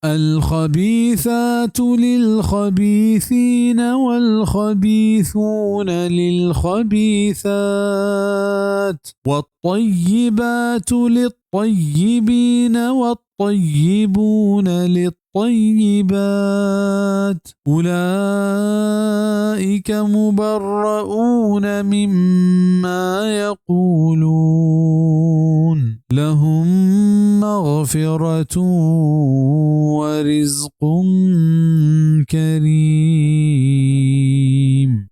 الخبيثات للخبيثين والخبيثون للخبيثات والطيبات للطيبين والطيبون للطيبات أولئك مبرؤون مما يقولون لهم مغفرة ورزق كريم.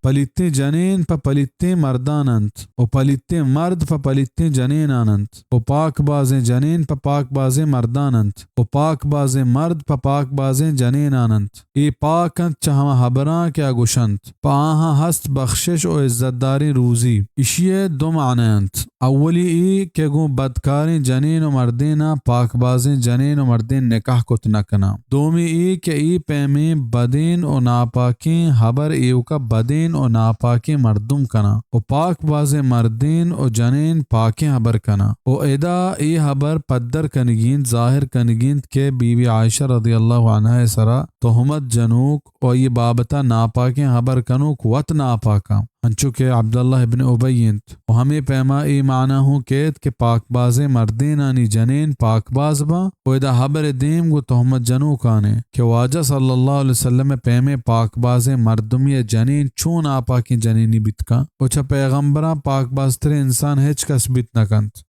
پلیتیں جنین پہ پلیتیں مردان انت و پلیتیں مرد پہ پلیتیں جنینان انت و پاک بازیں جنین پہ پاک بازیں مردان انت و پاک بازیں مرد پہ پاک بازیں جنینان انت. اے پاک انت چہ ہما ہبراں کہ آ گوشنت، پہ آہاں ہست بخشش و عزتداریں روزی. اشی ء دو معنی انت. اولی اے کہ گوں بدکاریں جنین و مردیناں پاکبازیں جنین و مردین نکاح کت نہ کناں. دومی اے کہ اے پیمیں بدین و ناپاکیں ہبر ایوکا بدین و ناپاکیں مردم کناں و پاکبازیں مردین و جنین پاکیں ہبر کناں. و ادا اے ہبر پدر کنگی انت، ظاہر کنگی انت کہ بی بی عائشہ رضی اللہ عنہا ء سرا تہمت جنوک و آئی بابتا ناپاکیں ہبر کنوک وت ناپاکاں، انچو کہ عبداللہ ابن ابی انت. و ہمے پیما اے معنی ہوں کیت کہ پاکبازیں مردینانی جنین پاکباز باں و ادا ہبر دیم گوں تہمت جنوکانے کہ واجہ صلی اللہ علیہ وسلم ء پیمیں پاکبازیں مردمی ء جنین چون ناپاکیں جنینی بیت کن و چہ پیغمبراں پاکبازتریں انسان ہچ کس بیت نہ کنت.